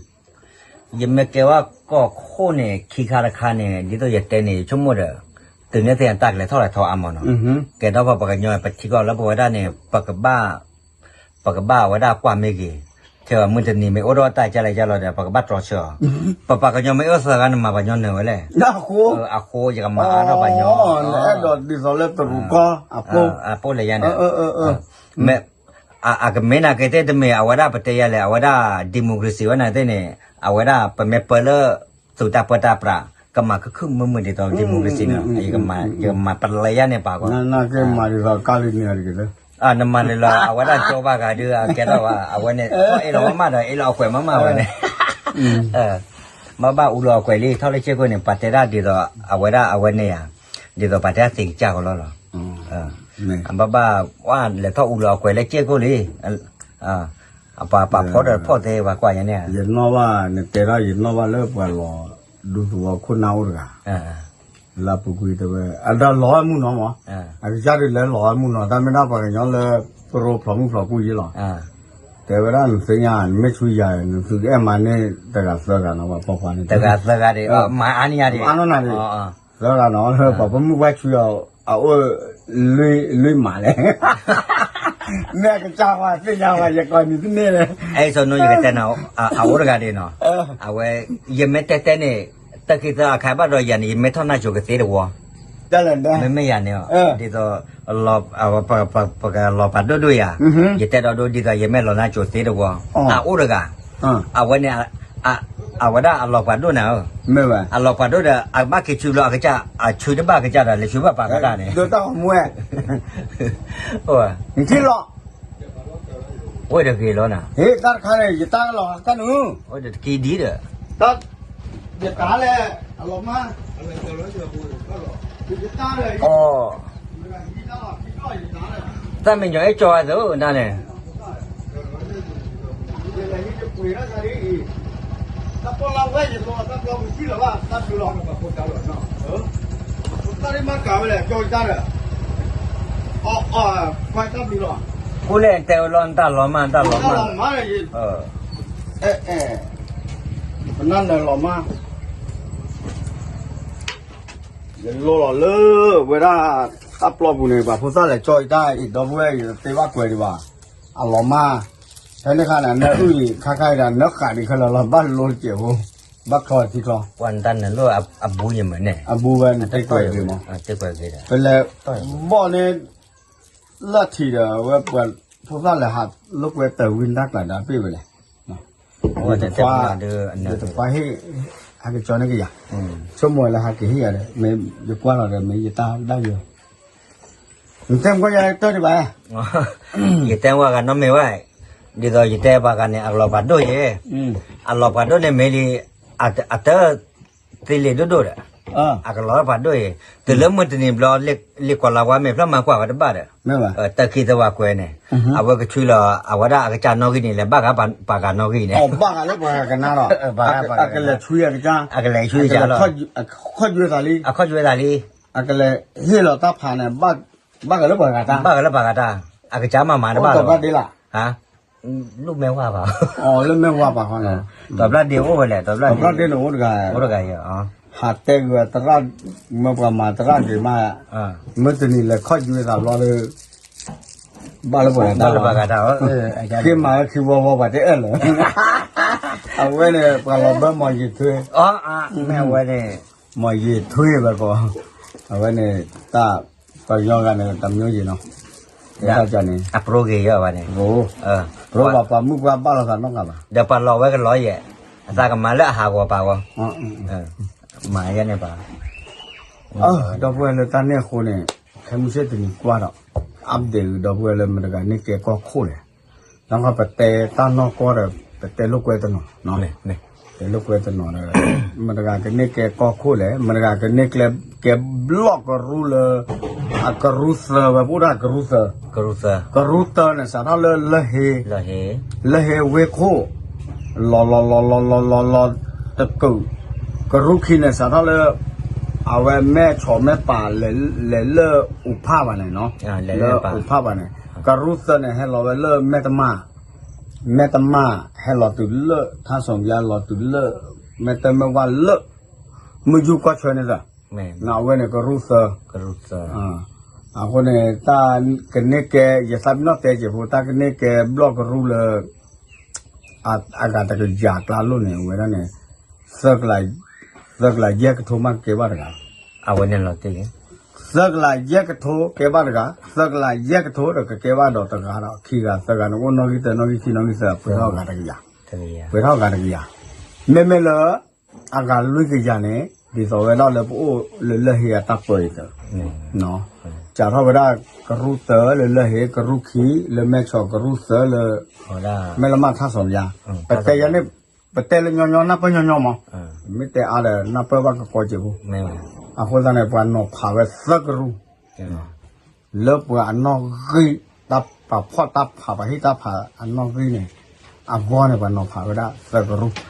ယမ့ၢ်ကဲဘၣ်ကီၢ်ခိၣ်န့ၣ် ခံခါတခါန့ၣ် ဒ်သိးယတဲန့ၣ် ယဆိကမိၣ်ဒီး တုၤန့ၣ်သ့ၣ်တၢ်ကလဲၤထီၣ်လဲၤထီအါမးနီၤ, ကဲဒီးပှၤကညီ ပထံကီၢ်လၢပဝဲဒၣ်န့ၣ် ပကဘၣ် ပကဘၣ်အဝဲဒၣ်ကွၢ်မ့ၢ်ဂ့ၤ, ထဲဝဲမုၢ်တနံၤမ့ၢ်အိၣ်ဒီးတၢ်ကလဲၣ်ကလဲၣ်ဒီး ပကဘၣ်တြီဆၢအီၤ, ပပှၤကညီမ့ၢ်အိၣ်သၢဂၤန့ၣ် မၤပှၤကညီနၢၤဝဲလဲၣ်, အဃိ ယကမၤအါထီၣ်ပှၤကညီ, အပိၢ်လဲၤယါန့ၣ် မ့ၢ် အကမ့ၢ်နာ်က့သ့ၣ်တမ့ၢ် အဝဲဒၣ်ပတဲယၤလဲၣ် အဝဲဒၣ် democracy ဝဲနာ်က့သ့ၣ်န့ၣ် အဝဲဒၣ်ပမ့ၢ်ပၢလၢ သုးတၢ်ပၢတၢ်ပြး ကမၤခုၣ်ခုၣ်မုာ်မုာ်ဒ်သိး democracy န့ၣ် ယကမၤပလဲယါန့ၣ်ပာ်ကီး, နမၤဒ်သိး အဝဲဒၣ်ကၠိဘၣ်ဂၤဒုး အကဲထီၣ်ဘၣ် အဝဲန့ၣ် ထီၣ်အ့ၣ်လီၤမးဒီး အ့ၣ်လီၤအကွဲးမးမးဝဲန့ၣ် ဘၣ်ဘၣ်အူလီၤအကွဲးလံ ထီၣ်လၢစ့ၢ်ကီးန့ၣ် ပှၤတဲဒၣ်ဒ်သိး အဝဲဒၣ်အဝဲန့ၣ်ဧါ, ဒ်သိးပှၤတဲဒၣ်သ့ကစၢ်ကလီလီၤ, ဘၣ်ဘၣ် ဝဲလဲၤထီၣ်အူလီၤအကွဲးလၢစ့ၢ်ကီးလံ, ပှၤပာ်ဖီဒီးဖီၣ်သ့ပှၤကွၢ်ယၤန့ၣ်, ယနီၣ်ဘၣ် နတဲဒၣ်ယနီၣ်ဘၣ်လၢပှၤလီၤ ဒူသဝီခိၣ်နၢ်အိၣ်တဂၤ လၢပူၤကွံာ်တဲဝဲ အဒီးလီၤဝဲမုၢ်နီၤမး, အကစၢ်ဒုးလဲၤလီၤဝဲမုၢ်နီၤ တၢ်မ့ၢ်ဒၣ်ပှၤကညီလၢ ပရိဖျိးမုၢ်ဖျိးကူၣ်ယ့လီၤ, တဲဝဲဒၣ်နသ့ၣ်ညါ နမ့ၢ်ဆူယၤ နသုကအဲၣ်မၤန့ၢ်တဂၤသၢဂၤနီၤ ပှၤပိာ်ခွါန့ၣ် တဂၤသၢဂၤဒံး မၤအါန့ၢ်ယၤဒံး အါနီၢ်နၤဒံး သၢဂၤနီၤ ပှၤပမုၣ်ပှၢ်ဆူအီၤ အအိၣ် လွံၢ်မးလဲၣ် မ့ၢ်အကစၢ်ဝဲသ့ၣ်ညါဝဲ ယကိးနံၤတန့ၢ်လဲၣ် အဲၣ်စီနိယကတဲနၤ အအိၣ်တဂၤဒံးနီၤ အဝဲ ယမ့ၢ်တဲတဲန့ၣ် တၢ်ခံသၢအခါဘၣ်ဒီးယၤန့ၣ် ယမ့ၢ်ထီၣ်နၢ်စိၤကသ့တဝီ မ့မ့ၢ်ယၤန့ၣ် ဒ်သိး ပကလီၤပာ်ဒိၣ်ဒိၣ်ယၤ ယတဲဒီးဒိၣ်ဒ်သိးယမ့ၢ်လီၤနၢ်စိၤသ့တဝီ အအိၣ်တဂၤ အဝဲန့ၣ် အဝဲဒၣ်အလီၤပာ်ဒိၣ်နၤဧၢ အလီၤပာ်ဒိၣ်ဒီး အဘၣ်က့ၤဆူလီၤအကစၢ် အဆူတဘၣ်ကစၢ်ဒီး လဲၤဆူဘၣ်ပာ်ကတၢ်န့ၣ် နထံၣ်လီၤ ဝဲတဂ့ၤလီၤနၤ တၢ်တခါန့ၣ် ယတၢ်လီၤတၢ်နုၤ ဝဲတကံဒ်ဒီး ယတၢ်လဲၣ် အလီၤမၢ် ယတၢ်လဲၣ် တၢ်မဲာ်ညါအဲၣ်ကၠီအသိးနၤန့ၣ် တၢ်ပီလီၤဝဲယလီၤ တၢ်ပီပူၤထံလီၤဘၣ် တၢ်ဘျုးလီၤ တၢ်ရ့မၤကၤဝဲလဲၣ် ကၠီတၢ်ဒီး အီ အီ ခွဲတၢ်ဘျုးလီၤ ဃိလဲၣ်တဲဝဲလီၤ နတၢ်လီၤမၢ် နတၢ်လီၤမၢ် အဲ အဲ ပနၢ်နၢၤလီၤမၢ် ယလိလီၤလၢဝဲဒၣ် တၢ်ပျီပူၤန့ၣ် ပှၤဖိသၣ်လဲၤကၠီအံၤတၢ်အံၤ ဒီပုၢ်ဝဲၢ် ယတသ့ဘၣ်ကွဲးဒံးဘၣ် အလီၤမၢ် ဖဲန့ၣ်ခါန့ၣ် နၢ်အုၣ်အံၤ ခါခါအံၤဒီး နၢ်ဃးဒံးခဲလၢာ်လီၤ ဘၣ်လိတစဲးဖိ ဘၣ်ချီထံချီ ပှၤနတၢ်နၢၤလိၣ်အဘူးယမ့ၢ်န့ၣ် အဘူးဝဲနတကွဲးဒံးမး ပလဲၤဘီၣ်န့ၣ် လၢထံးဒီး အဝဲပှၤဖိသၣ်လဲၤဟးလိာ်ကွဲတၢ်ဝံတၢ်ကျါဒီး အပ့ၢ်ဝဲလဲၣ် ယတခွါ ယတခွါဟ့ၣ် ဟဲက့ၤကၠီန့ၢ်က့ၤယၤ ဆိကမိၣ်ဝဲလၢဟဲက့ၤဟ့ၣ်ယၤဒီး မ့ၢ်ယကွၢ်လီၤဒီး မ့ၢ်ယတၢ်ဒၣ်ယိၤ နတဲမ့ၢ်ကွၢ်ယၤတၢ်ဒံးဘၣ် ယတဲဝဲဂၤနီတမံၤဝဲ ဒ်သိးယတဲပှၤဂၤန့ၣ် အကလီၤပှၤဒိၣ်ယဲ, အလီၤပှၤဒိၣ်န့ၣ်မ့ၢ်လံ, အတၢ်သ့လံာ်ဒိၣ်ဒိၣ်ဒီး, အကလီၤပှၤဒိၣ်ယဲ, တုၤလၢမုၢ်တနံၤဘျီ လ့ၣ်ကွီၤလါဝါမ့ၢ်ဖျါမၤကွၢ်ဝဲတဘၣ်ဒီး, တၢ်ခံသဝၤကွဲန့ၣ်, အဝဲကဆှံလီၤ အဝဲဒၣ်အကစၢ်နီၣ်ဂံၢ်န့ၣ် လဲၤဘၣ်ဂၤပှၤဂၤနီၣ်ဂံၢ်န့ၣ်, အကလဲၤဆှံအကစၢ်, အကလဲၤဆှံအကစၢ်လီၤ, အခီၣ်ယွဲသးလံ, အခီၣ်ယွဲသးလံ, အကလဲၤဟ့ၣ်လီၤတၢ်ဖးန့ၣ် ဘၣ်ကလၢပှၤဂၤတၢ်, ဘၣ်ကလၢပှၤဂၤတၢ်, အကစၢ်မၤမၤတဘၣ်လီၤ, လၢမဲာ်ဝါဘၣ်, လၢမဲာ်ဝါဘၣ်ဃီန့ၣ်, တဘျီဒ့အိၣ်ဝဲလဲၣ်, တဘျီဒ့န့ၣ်အိၣ်တဂၤ, အိၣ်တဂၤယဲ, ဟးတဲဂ့ၤသရၣ်, မ့ၢ်ပှၤမၤသရၣ်ဂ့ၤမး, မုၢ်တနံၤလဲၤခီၣ်ယွဲသးဘျီလၢ ဘၣ်လၢပှၤဂၤတၢ်, ဃ့မၤဝဲခံဝီဝီပှၤတအဲၣ်လၢၤ, အဝဲန့ၣ် ပှၤလီၤဘၢမီၤယံာ်ထွ့, မ့ၢ်အဝဲန့ၣ်, မီၤယံာ်ထွ့ဝဲကီး, အဝဲန့ၣ် တၢ်ပယီၤဂၤန့ၣ် တမျိုးယံာ်နီၤ, တၢ်န့ၣ်, အပြိဂ့ၤယဲဘၣ်န့ၣ်, ပြိဘၣ်ပှၤမုၣ်ပှၢ်ဘၣ်လိာ်သးနီတဂၤဘၣ်, ဒီးပှၤလီၤဝဲကလီယဲ, အသးကမၤလၢအဟးဂီၤပာ်ဂီၤ, မၤယဲန့ၣ်ဘၣ် ဒီပုၢ်ဝဲၢ်လၢတၢ်န့ၣ်အဃိန့ၣ်, ခဲမုၢ်ဆ့ၣ်တနံၤကွၢ်ဒီး, update ဂ့ၤဒီပုၢ်ဝဲၢ်လၢမတဂၤန့ၢ်ကဲကီၢ်ခိၣ်လဲၣ်, ဒီးပတဲတၢ်နီၢ်ကီၢ်ဒီး ပတဲလိာ်ကွဲတနီၤ, တဲလိာ်ကွဲတနီၤဒီး, မတဂၤကန့ၢ်ကဲကီၢ်ခိၣ်လဲၣ်, မတဂၤကန့ၢ်ကဲဘျီၣ်ကရူၢ်လၢ အကရူၢ်သၢဝဲ ပအိၣ်ဒၣ်ကရူၢ်သၢ, ကရူၢ်သၢန့ၣ် စးထီၣ်လၢလၢၢ်ဟ့, လၢၢ်ဟ့ဝ့ၢ်ခိၣ် လီၤလီၤလီၤလီၤလီၤလီၤလီၤတကုး, ကရူၢ်ခံန့ၣ် စးထီၣ်လၢ အဝဲမဲၢ်ဆီးမဲၢ်ပာ် လဲၤလၢအိၣ်ဖးဘၣ်န့ၣ်နီၤ, လၢအိၣ်ဖးဘၣ်န့ၣ်, ကရူၢ်သၢန့ၣ် ဟဲလီၤဝဲလၢမဲၢ်တမၣ်, မဲၢ်တမၣ် ဟဲလီၤတုၤလၢ ထါစီၤယါ လီၤတုၤလၢ မဲၢ်တၢ်မဲၢ်ဝါလၢ မုၢ်ယူၢ်ကွၢ်ထွဲန့ၣ်သၢ, အဝဲန့ၣ်ကရူၢ်သၢ, အဃိန့ၣ် တၢ်ကန့ၢ်ကဲ ယသးပ့ၤနီၣ်တဲက့ၤဖိ တၢ်ကန့ၢ်ကဲဘျီၣ်ကရူၢ်လၢ အဂၤတကယၤကျါလိၣ်န့ၣ် အဝဲဒၣ်န့ၣ် သၢကလးယဲၢ်ကထိမးကကဲဘၣ်တဂၤ, အဝဲန့ၣ်လီၤတ့ၢ်, သၢကလးယဲၢ်ကထိကဲဘၣ်တဂၤ, သၢကလးယဲၢ်ကထိဒီးကကဲဘၣ်ဒီးတဂၤဒီး ခံဂၤသၢဂၤန့ၣ် အိၣ်နီၣ်ဂံၢ်သၢနီၣ်ဂံၢ်ခံနီၣ်ဂံၢ်သၢ ပှဲၤထီၣ်အဂၤတကယၤ, ပှဲၤထီၣ်အဂၤတကယၤ, မ့မ့ၢ်လၢ အဂၤလွံၢ်ကယၤန့ၣ် ဒ်သိးဝဲဒၣ်လၢပအိၣ်လၢလၢၢ်ဟ့အတၢ်ပၢအံၤသၢ, စးထီၣ်ဝဲဒၣ်ကရူၢ်သၢလၢလၢၢ်ဟ့ ကရူၢ်ခံ လၢမဲၢ်ဆီး ကရူၢ်သၢလၢ မဲၢ်လမၢ်ထါစီၤယါ, ပတဲယၤန့ၣ် ပတဲလၢညီညီနၢ်ပၢၢ်ညီညီမး, မ့ၢ်တဲအါဒီးနၢ်ပၢၢ်ဘၣ်ကကီက့ၤဖိ, အဃိသတးန့ၣ် ပှၤနီၤဖးဝဲသၢကရူၢ် လၢပှၤအနီၣ်ဂံၢ် တၢ်ပာ်ဖှီၣ်တၢ်ဖး ပှၤဟ့ၣ်တၢ်ဖးအနီၣ်ဂံၢ်န့ၣ် အဂီၢ်န့ၣ် ပှၤနီၤဖးဝဲဒၣ်သၢကရူၢ်,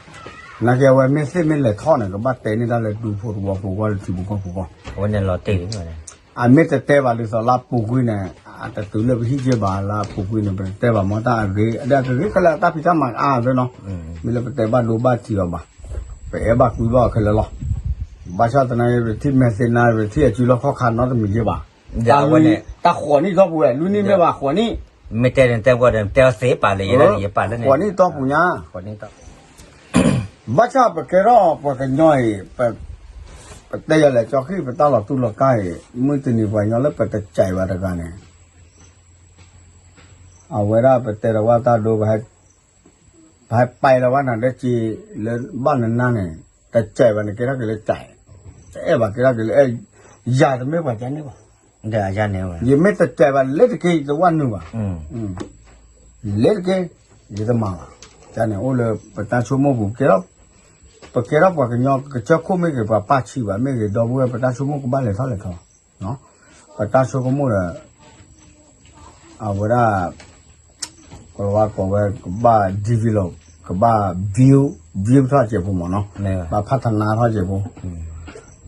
နာ်က့အဝဲမ့ၢ်သ့ၣ်မ့ၢ်လဲၤထီၣ်န့ၣ် ကဘၣ်တဲန့ၢ်တၢ်လၢဒူဖိသဝီဖိဂီၢ် လၢထံဖိကီၢ်ဖိဂီၢ်, အဝဲန့ၣ်လီၤတ့ၢ်လံ, အမ့ၢ်တတဲဘၣ်ဒ်သိးလၢအပူၤကွံာ်န့ၣ် အတတုၤလၢပဟံၣ်က့ဘၣ်လၢအပူၤကွံာ်န့ၣ် ပတဲဘၣ်မ့ၢ်တၢ်အဂ့ၤ ဒီးအကဂ့ၤခဲလၢာ်အတၢ်ဖံးတၢ်မၤအါသ့နီၤ, မ့ၢ်လၢပတဲဘၣ်ဒိဘၣ်ထံးအီၤဘၣ်, ပအဲၣ်ဘၣ်ကွံဘၣ်အီၤခဲလၢာ်လီၤ, ဘၣ်ဆၣ်သနာ်က့ ပထံၣ်မဲာ်သ့ၣ်နါ ပထံၣ်အစုလီၢ်ခီၣ်ခါနီတမံၤယ့ဘၣ်, တၢ်ဃိးနံၣ်ဒီပူၤဝဲ လွံၢ်နံၣ်မ့ၢ်ဘၣ်ဃိးနံၣ်, မ့ၢ်တဲန့ၣ်တဲပှၤဒီး တဲအီၤသ့ပာ်လၢယဲဒၣ်န့ၣ် ယပာ်လၢန့ၣ် ဃိးနံၣ်တီပူၤညါ ဘၣ်ဆၣ်ပကဲထီၣ်ပှၤကညီအံၤ ပတဲယၤလဲၣ် ကၠီဃံၣ် ပတၢ်လီၤတူၢ်လီၤကာ်အံၤ မုၢ်တနံၤပှၤကညီလၢပတစဲးဘၣ်တဂၤန့ၣ် အဝဲဒၣ်ပတဲဒီးဝဲတၢ်ဒိ ပဟဲပာ်လီၤဝဲနၤဒဲက့ၤလၢဘၣ်နနါန့ၣ် တစဲးဘၣ်န့ၣ် ကဲထီၣ်က့ၤလၢစဲး, တအဲၣ်ဘၣ်ကဲထီၣ်က့ၤလၢအဲၣ်, ယၤတမ့ၢ်ပှၤကန့ၣ်ဘၣ်, ယမ့ၢ်တစဲးဘၣ်လ့ၤတက့ၢ် ယတဝၢ်နုာ်ဘၣ် လ့ၤတက့ၢ် ယတမၤဘၣ်, တၢ်န့ၣ်အိၣ်လၢပတၢ်ဆိကမိၣ်ပူၤ ပကဲထီၣ်ပှၤကညီကစၢၢ်ခိၣ်မ့ၢ်ဂ့ၤ ပှၤပာ်ဆံးဘၣ်မ့ၢ်ဂ့ၤ ဒီပုၢ်ဝဲၢ် ပတၢ်ဆိကမိၣ်ကဘၣ်လဲၤထီၣ်လဲၤထီ, ပတၢ်ဆိကမိၣ်ဒီး အဝဲဒၣ် ကဝဲကိးဝဲကဘၣ် develop ကဘၣ် build build ထီၣ်စဲးဖိမ့ၢ်နီၤ, ဘၣ်ဖးထနါထီၣ်စဲးဖိ,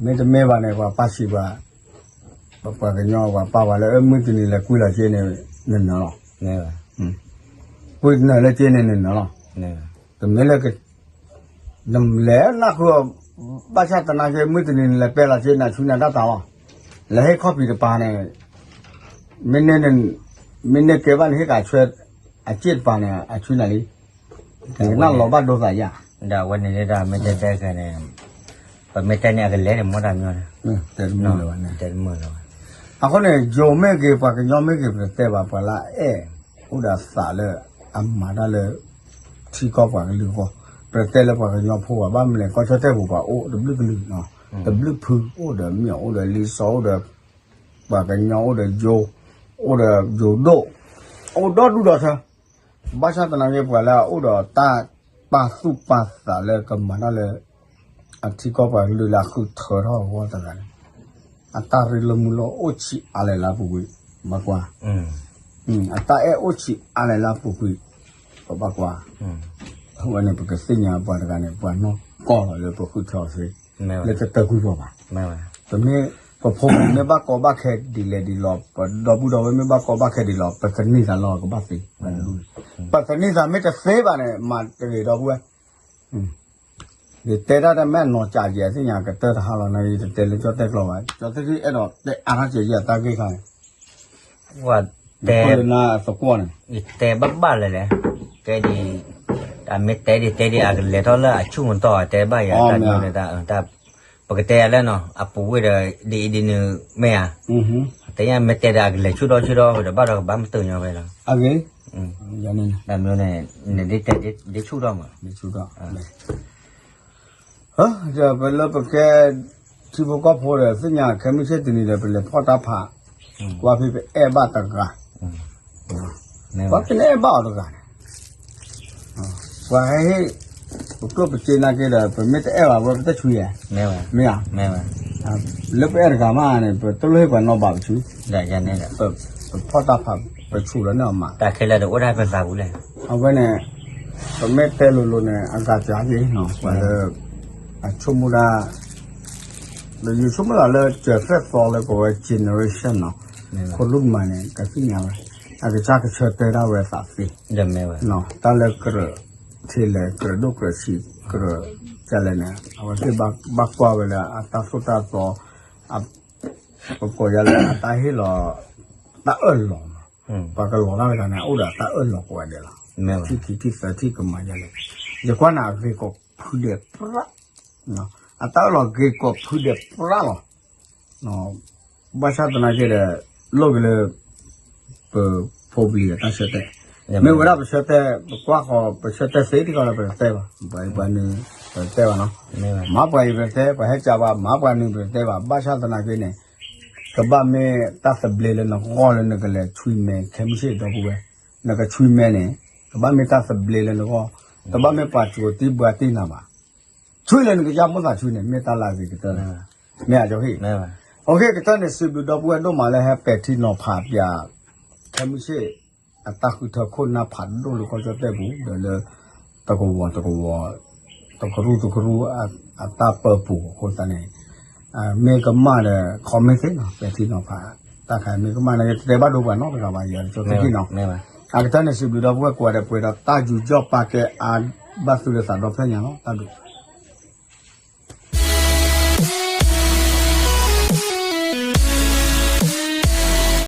မ့တမ့ၢ်ဘၣ်န့ၣ် ပှၤပာ်ဆံးပှၤ ပှၤကညီပှၤပာ်ပှၤလၢ မုၢ်တနံၤလဲၤကွံာ်လီၤက့န့ၣ် နနၢၤလီၤ, ကွံာ်နၢၤလၢက့န့ၣ်နနၢၤလီၤ, တမ့ၢ်လၢ နလဲၤနၢ်ဃုာ်အီၤ ဘၣ်ဆၣ်သနာ်က့ မုၢ်တနံၤနလဲၤပဲလီၤက့န့ၣ် အဆူနၤတၢ်တၢ်လီၤ, လဲၤဟ့ၣ်ခီၣ်ဖံးတပၤန့ၣ် မ့ၢ်န့ၢ်ကဲဘၣ်န့ၣ် ဟ့ၣ်ကးဆွဲ အစ့ၣ်တပၤန့ၣ် အဆူနၤလံ, နကနၣ်လီၤဘၣ်ဒိသးယါ, ဒီးအဝဲန့ၣ်ဒ်မ့ၢ်တဲတဲခဲန့ၣ် ပမ့ၢ်တဲန့ၣ်အကလဲၤန့ၣ် မ့ၢ်တၢ်မညီ, တဲတမုာ်လၢၤဘၣ်န့ၣ်, အဃိန့ၣ် ယိၤမ့ၢ်ဂ့ၤ ပှၤကညီမ့ၢ်ဂ့ၤ ပတတဲဘၣ် ပှၤလၢအအဲၣ် အိၣ်ဒီးအသးလၢ အမၤတၢ်လၢ ထံကီၢ်ပှၤကလုာ်အဂီၢ်, ပတတဲလၢပှၤကညီဖိဘၣ်, ဘၣ်မနုၤလဲၣ် ကီၢ်ဆၢတဲာ်ပူၤပှၤအိၣ်တဘျုးကလုာ်, တဘျုးဖု အိၣ်ဒီးမ့ၢ်အိၣ်ဒီးလံာ်စီ အိၣ်ဒီး ပှၤကညီ အိၣ်ဒီးယိၤ, အိၣ်ဒီးယိၤဒိၣ်, အိၣ်ဒီဒူၣ်ဒီထၢ, ဘၣ်ဆၣ်သနာ်က့ ပှၤလၢအအိၣ်ဒီးတၢ်ပာ်သူၣ်ပာ်သးလၢကမၤတၢ်လၢ အထံကီၢ်ပှၤကလုာ်လၢအဃုထၢထီၣ်အဂီၢ်တဂၤန့ၣ် အတၢ်ရ့လိာ်မုာ်လိာ်အိၣ်ဆံးအါလဲၣ်လၢအပူၤကွံာ် ဘၣ်ကွၢ်, အတၢ်အဲၣ်အိၣ်ဆံးအါလဲၣ်လၢအပူၤကွံာ် ပဘၣ်ကွၢ်, အဝဲန့ၣ် ပကသ့ၣ်ညါပှၤတဂၤန့ၣ် ပှၤနီၢ်ကီၢ်လီၤလၢပဃုထၢအီၤသ့ လၢတတၢၢ်ကွံာ်ပှၤဘၣ်, ပမ့ၢ် ပဖိပလံၤမ့ၢ်ဘၣ်ကီဘၣ်ခဲဒ်လဲၣ်ဒ်လဲၣ် ပဒီပုၢ်ဒီဝဲၢ်မ့ၢ်ဘၣ်ကီဘၣ်ခဲဒ်လဲၣ် ပသန့ၤသးလီၤကဘၣ်သ့, ပသန့ၤသးမ့ၢ်တသ့ဘၣ်န့ၣ် မၤတဂ့ၤဒီပုၢ်ဝဲၢ် ယတဲတၢ်တမ့ၢ်အနီၢ်ကၠးယဲၢ်သ့ၣ်ညါကတၢၢ်တဟါလီၤန့ၣ် ယတတဲလၢကၠီၣ်တဲၣ်ကျိာ်ဘၣ်, ကၠီၣ်တဲၣ်ထံအဲၣ်ဒိးတဲအါထီၣ်ကဲးယဲၢ်အတၢ်ဂ့ၢ်ခါန့ၣ်, ဝဲတဲ ယတဲဘၣ်ဘၣ်လဲၣ်လဲၣ်, တဲဒ်, အမ့ၢ်တဲဒ်တဲဒ်အကလဲၤထီၣ်လၢအဆူၣ်မတီၢ် တဲဘၣ်ယၤတၢ်မ့ၢ်န့ၣ်, ပကတဲယၤလၢနီၤ အပူၤဝဲဒီး ဒ်အံၤဒ်နုၤမ့ၢ်ဧါ, တဲယၤမ့ၢ်တဲဒီးအကလဲၤဆူၣ်ထီၣ်ဆူၣ်ထီၣ်ဒီးဘၣ်ဒီးကဘၣ်မတုာ်ညီဝဲလီၤ, တၢ်မ့ၢ်န့ၣ် နဒ်တဲဒ်ဆူၣ်ထီၣ်မး ပလၢပကဲ ထံဖိကီၢ်ဖိဒီး သ့ၣ်ညါခဲမုၢ်ဆ့ၣ်တနံၤဒီး ပလဲၤဖီၣ်တၢ်ဖး, ကွၢ်ဖဲပအဲၣ်ဘၣ်တဂၤ, ကွၢ်ဖဲနအဲၣ်ဘၣ်အီၤတဂၤန့ၣ်, ပှၤဟဲဟ့ၣ် ပကျိၣ်ပစ့နာ်က့ဒီး ပမ့ၢ်တအဲၣ်ဘၣ်ဝဲ ပတဆူၣ်ယဲၢ်, မ့ၢ်ဧါ, လၢပအဲၣ်တဂၤမးန့ၣ် ပတလိၣ်ဟ့ၣ်ပှၤနီတဘၣ်ပဆူၣ်, ပဖီၣ်တၢ်ဖး ပဆူၣ်လီၤန့ၣ်အီၤမး, တၢ်ခဲလၢာ်တအိၣ်ဒၣ်ပသးပူၤလဲၣ်, အဝဲန့ၣ် ပမ့ၢ်တဲလိၤလိၤန့ၣ် အဂၤစှၤက့ၤနီၤ ပှၤလၢ အဆိကမိၣ်ဒၣ် ယဆိကမိၣ်သးလၢ ကၢၤသဲၣ်သီလၢကဝဲ generation နီၤ, ခိၣ်လူၢ်မၤန့ၣ် ကသ့ၣ်ညါဝဲ, အကစၢ်ကဆၢတဲဒၣ်ဝဲသးသ့, တၢ်လၢကြၢး ထံလဲၣ် ကြၢးဒိၣ်ကြၢးဆံး ကြၢးကလဲၣ်န့ၣ် အဝဲသ့ၣ်ဘၣ်ကွၢ်ဝဲလၢအတၢ်သိၣ်တၢ်သီ ပကိးယၤလၢအတၢ်ဟ့ၣ်လီၤ တၢ်အၢၣ်လီၤမး, ပှၤကလီၤတၢ်တဂၤန့ၣ် အိၣ်ဒီးတၢ်အၢၣ်လီၤကိးဂၤဒဲးလီၤ, ထံၣ်ခံထံၣ်သၢထံၣ်ကမၤယၤလဲၣ်, ယကွၢ်န့ၣ် အဂ့ၤကိးဖုဒဲးပြး အတၢ်အၢၣ်လီၤဂ့ၤကိးဖုဒဲးပြးလီၤ, ဘၣ်ဆၣ်သနာ်က့ဒီး လိၣ်က့ၤလၢ ပဖိပလံၤအတၢ်ဆၢတဲာ်, မ့ၢ်ဝဲဒၣ်ပဆၢတဲာ် ပကွၢ်ဃီၤ ပဆၢတဲာ်သ့တခီလၢပတတဲဘၣ်, ပှၤပှၤနုၤ ပတတဲဘၣ်နီၤ, မၤပှၤအံၤပတတဲ ပှၤဟဲကးပှၤ မၤပှၤနုၤပတတဲဘၣ်, ဘၣ်ဆၣ်သနာ်က့န့ၣ် ကဘၣ်မ့ၢ်တၢ်သဘျ့လၢနဂီၢ်လၢနကလဲၤဆွံမဲ ခဲမုၢ်ဆ့ၣ်ဒီပုၢ်ဝဲၢ်, နကဆွံမဲန့ၣ် ကဘၣ်မ့ၢ်တၢ်သဘျ့လၢနဂီၢ်, တဘၣ်မ့ၢ်ပှၤကိးတံၢ်ဘှါတံၢ်နၤဘၣ်, ဆွံလၢနကစၢ်မိၣ်သးဆွံန့ၣ် မ့ၢ်တၢ်လၢအဂ့ၤကတၢၢ်လီၤ, မ့ၢ်အကၠီဟ့ၣ်, အကတၢၢ်န့ၣ် စံးဘျုးဒီပုၢ်ဝဲၢ်ဒိၣ်မးလၢဟဲပဲာ်ထံနီၤဖးပၠး ခဲမုၢ်ဆ့ၣ် အတၢ်ဃုထၢခိၣ်နၢ်ဖးဒိၣ်လၢကီၢ်ကၠီၣ်တဲၣ်ပူၤ ဒီးလၢ တကဝီၤတကဝီၤ တကရူၢ်တကရူၢ် အတၢ်ပၢပူၤအဃိသတးန့ၣ် မ့ၢ်ကမၣ်ဒီး comment သ့နီၤ ပဲာ်ထံနီၤဖး တၢ်ခါမ့ၢ်ကမၣ်န့ၣ် တတဲဘၣ်ဒိပှၤနီတဂၤဘၣ် ယၤတကၠီသ့ၣ်နီၤ, အကတၢၢ်န့ၣ် စံးဘျုးဒီပုၢ်ဝဲၢ်ကိးဂၤဒဲး ပှဲၤဒီးတၢ်ယူးယီၣ်ပာ်ကဲအါ ဘၣ်သုလၢသးဒီဖျၢၣ်ညါလီၤ တၢ်ဘျုး